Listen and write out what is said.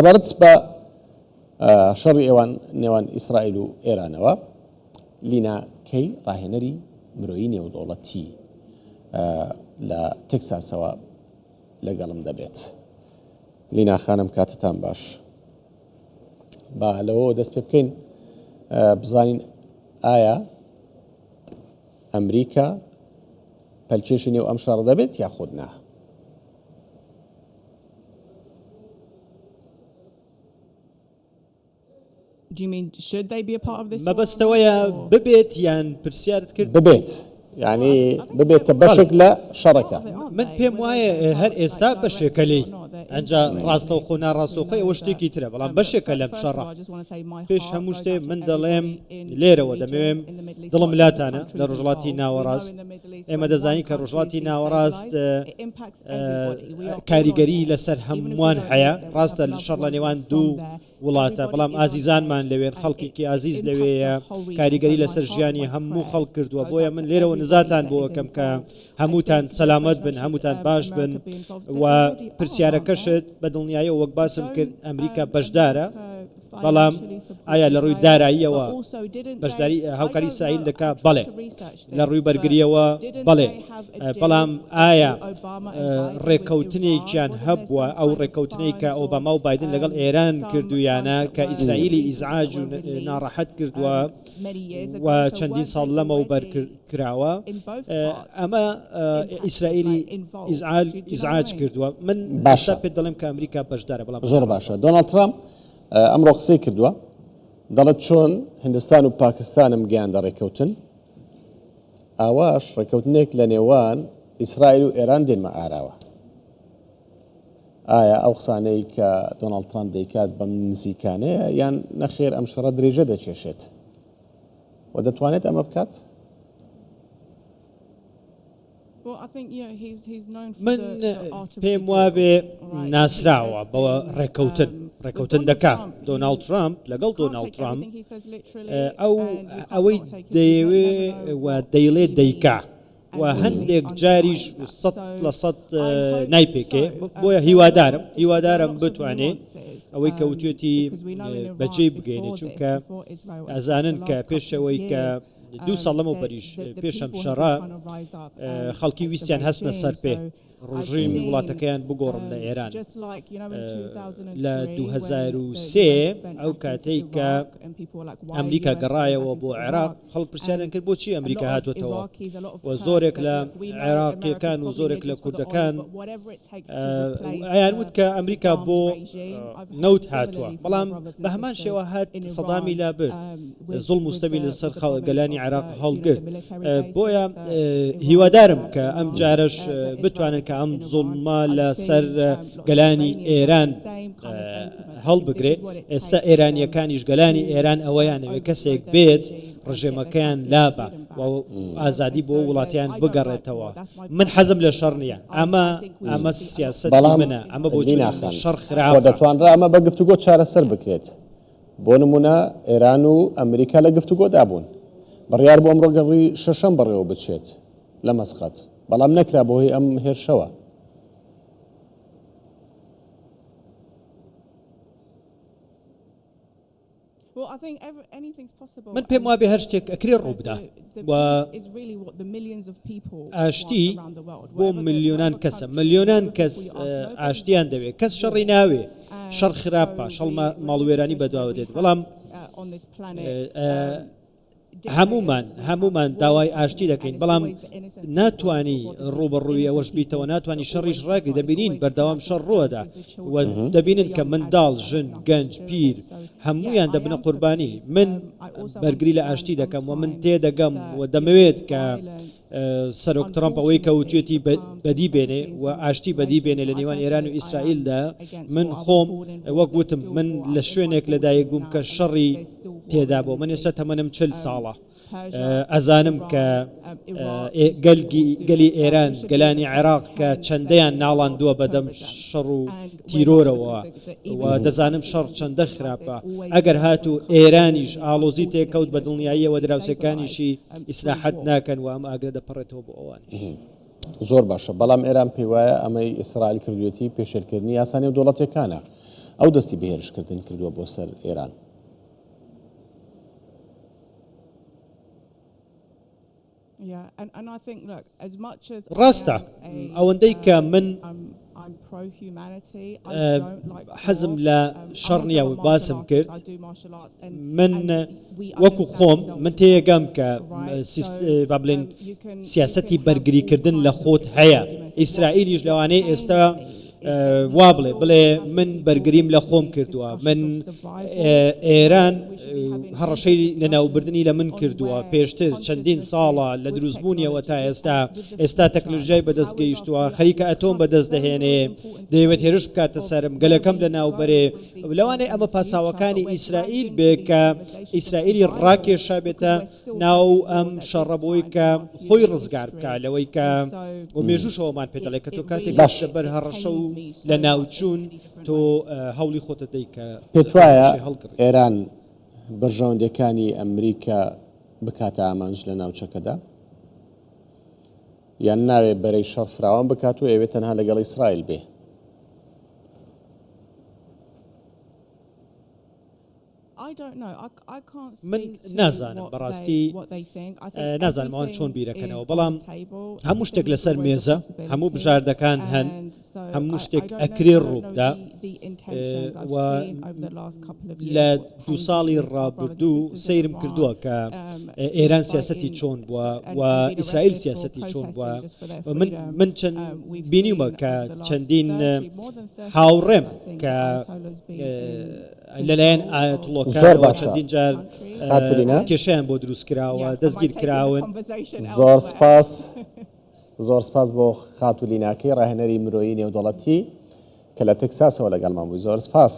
سەبارەت بە شەڕی ئێوان نێوان ئیسرائیل و ئێرانەوە، لینا کەی ڕاهێنەری مرۆیی نێودەوڵەتی لە تێکساسەوە لەگەڵم دەبێت. لینا خانم کاتتان باش. با لەوەوە دەست پێ بکەین بزانین ئایا ئەمریکا پەلکێشی نێو ئەم شەڕە دەبێت یاخود نا؟ مەبەستەوەیە ببێت یان پرسیارت کرد؟ ببێت یانی ببێتە بەشێک لە شەڕەکە. من پێم وایە هەر ئێستا بەشێکە لێی، ئەنجا ڕاستەوخۆ ناڕاستەوخۆی ئەوە شتێکی ترە، بەڵام بەشێکە لەم شەڕە. پێش هەموو شتێ من دەڵێم لێرەوە دەمەوێم دڵم لاتانە لە ڕۆژهەڵاتی ناوەڕاست، ئێمە دەزانین کە ڕۆژهەڵاتی ناوەڕاست کاریگەری لەسەر هەمووان هەیە، ڕاستە شەڕ لە نێوان دوو وڵاتە، بەڵام ئازیزانمان لەوێن، خەڵکێکی ئازیز لەوێیە، کاریگەری لەسەر ژیانی هەموو خەڵک کردووە، بۆیە من لێرەوە نزاتان بۆ ئەکەم کە هەمووتان سەلامەت بن، هەمووتان باش بن و پرسیارەکەشت بە دڵنیاییەوە وەک باسم کرد ئەمریکا بەشدارە، بەڵام ئایا لە ڕووی داراییەوە بەشداری هاوکاری ئیسرائیل دەکا؟ بەڵێ. لە ڕووی بەرگرییەوە بەڵێ، بەڵام ئایا ڕێککەوتنێکیان هەبووە، ئەو ڕێککەوتنەی کە ئۆباما و بایدن لەگەڵ ئێران کردوویانە کە ئیسرائیلی ئیزعاج و ناڕەحەت کردووە و چەندین ساڵ لەمەوبەر کراوە، ئەمە ئیسرائیلی ئیزعاج کردووە. من ئێستا پێت دەڵێم کە ئەمریکا بەشدارە، بەڵام زۆر باشە. دۆناڵد ترامپ ئەمڕۆ قسەی کردووە، دەڵێت چۆن هیندستان و پاکستانم گەیاندە ڕێککەوتن، ئاواش ڕێککەوتنێک لە نێوان ئیسرائیل و ئێران دێنمە ئاراوە. ئایا ئەو قسانەی کە دۆناڵد ترامپ دەیکات بەم نزیکانەیە یان نەخێر ئەم شەڕە درێژە دەکێشێت و دەتوانێت ئەمە بکات؟ من پێم وابێ ناسراوە بەوە ڕێککەوتن ڕێککەوتن دەکا دۆناڵد ترامپ لەگەڵ دۆناڵد ترامپ ئەو ئەوەی دەیەوێ و دەیڵێ دەیکا و هەندێک جاریش 100% نایپێکێ بۆیە هیوادارم هیوادارم بتوانێ ئەوەی کە وتوێتی بەجێی بگەێنێ چونکە ئەزانن کە پێشەوەی کە دوو ساڵ لەمەوبەریش پێش ئەم شەڕە خەڵکی ویستیان هەستنە سەر پێ ڕژیمی وڵاتەکەیان بگۆڕن لە ئێران لە 2003 ئەو کاتەی کە ئەمریکا گەڕایەوە بۆ عێراق خەڵک پرسیاریان کرد بۆچی ئەمریکا هاتوێتەوە و زۆرێک لە عێراقیەکان و زۆرێک لە کوردەکان ئەیان وت کە ئەمریکا بۆ نەوت هاتووە بەڵام بە هەمان شێوە هات سەدامی لابرد زوڵم و ستەمی لەسەر گەلانی عێراق هەڵگرت بۆیە هیوادارم کە ئەم جارەش بتوانن کە ئەم زوڵمە لەسەر گەلانی ئێران هەڵبگرێ ئێستا ئێرانیەکانیش گەلانی ئێران ئەوەیانەوێ کەسێک بێت ڕژێمەکەیان لابا و ئازادی بۆ وڵاتیان بگەڕێتەوە من حەزم لە شەڕ نییە ئەمە ئەمە سیاسەتی منە ئەمە بۆ شەڕ خراپە دەتوانرا ئەمە بە گفتوگۆ چارەسەر بکرێت بۆ نموونە ئێران و ئەمریکا لە گفتوگۆدا بوون. بڕیار بوو ئەمڕۆ گەڕی شەشەم بەڕێوە بچێت لە مەسقەت، بەڵام نەکرا بەهۆی ئەم هێرشەوە. من پێم وابێ هەر شتێک ئەکرێ ڕووبدا و ئاشتی بۆ ملیۆنان کەسە ملیۆنان کەس ئاشتیان دەوێت کەس شەڕی ناوێ شەڕ خراپە شەڵ ماڵوێرانی بەدواوە دێت بەڵام هەمومان هەمومان داوای ئاشتی دەکەین بەڵام ناتانی ڕوبەڕووی ئەوەش بیتەوە ناتانی شەڕیش ڕاگری دەبینین بەردەوام شەڕ ڕوەدا و دەبینن کە منداڵ ژن گەنج پیر هەمویان دەبنە قوربانی من بەرگری لە ئاشتی دەکەم و من تێدەگەم و دەمەوێت کە سەرۆک ترەمپ ئەوەی کە وتوێتی بەدی بێنێ و ئاشتی بەدی بێنێ لە نێوان ئێران و ئیسرائیلدا، من خۆم وەک وتم من لە شوێنێک لەدایک بووم کە شەڕی تێدا بوو، من ئێستا تەمەنم 40 ساڵە ئەزانم کە گەلی ئێران گەلانی عێراق کە چەندەیان ناڵاندووە بەدەم شەڕ و تیرۆرەوە و دەزانم شەڕ چەندە خراپە ئەگەر هاتوو ئێرانیش ئاڵۆزی تێکەوت بە دڵنیاییەوە دراوسێکانیشی ئیسراحەت ناکەن و ئەم ئاگرە دەپەڕێتەوە بۆ ئەوانیش. زۆر باشە، بەڵام ئێران پێیوایە ئەمەی ئیسرائیل کردوویەتی پێشێلکردنی یاسا نێودەوڵەتییەکانە. ئەو دەستی بە هێرشکردن کردووە بۆ سەر ئێران. ڕاستە ئەوەندەی کە من حەزم لە شەڕ نییە و باسم کرد من وەکو خۆم من تێگەم کە با بڵێن سیاسەتی بەرگریکردن لە خۆت هەیە ئیسرائیلیش لەوانەیە ئێستا وا بڵێ بڵێ من بەرگریم لە خۆم کردووە من ئێران هەڕەشەی لەناوبردنی لە من کردووە پێشتر چەندین ساڵە لە دروستبوونیەوە تا ئێستا ئێستا تەکنەلۆژیای بەدەست گەیشتووە خەریکە ئەتۆم بەدەست دەهێنێ دەیەوێت هێرش بکاتە سەرم گەلەکەم لەناوبەرێ لەوانەیە ئەمە پاساوەکانی ئیسرائیل بێ کە ئیسرائیلی ڕاکێشابێتە ناو ئەم شەڕە بۆی کە خۆی ڕزگار بکا لەوەی کە و مێژووش ئەوەمان پێ دەڵێ کە تۆ کاتێک باش. دەبەر هەڕەشە و لە ناوچوون تۆ هەوڵی خۆتە دەی کە پێت وایە هەڕەشەی هەڵگڕی. ئێران بەرژەوەندیەکانی ئەمریکا بکاتە ئامانج لە ناوچەکەدا؟ یان ناوێ بەرەی شەڕ فراوان بکات و ئەوێ تەنها لەگەڵ ئیسرائیل بێ؟ من نازانم بەڕاستی نازانم ئەوان چۆن بیرەکەنەوە بەڵام هەموو شتێک لەسەر مێزە هەموو بژاردەکان هەن هەموو شتێک ئەکرێ ڕووبدا و لە دوو ساڵی ڕابردوو سەیرم کردووە کە ئێران سیاسەتی چۆن بووە و ئیسرائیل سیاسەتی چۆن بووە من من چەند بینیومە کە چەندین هاوڕێم کە لەلایەن زۆر ئایەتوڵڵاکانەوە باشە چەندین جار خاتوو لینا. کێشەیان بۆ دروست کراوە، دەستگیر کراون. زۆر سپاس زۆر سپاس بۆ خاتوو لیناکەی ڕاهێنەری مرۆیی نێودەوڵەتی کە لە تەکساسەوە لەگەڵمان بووی زۆر سپاس.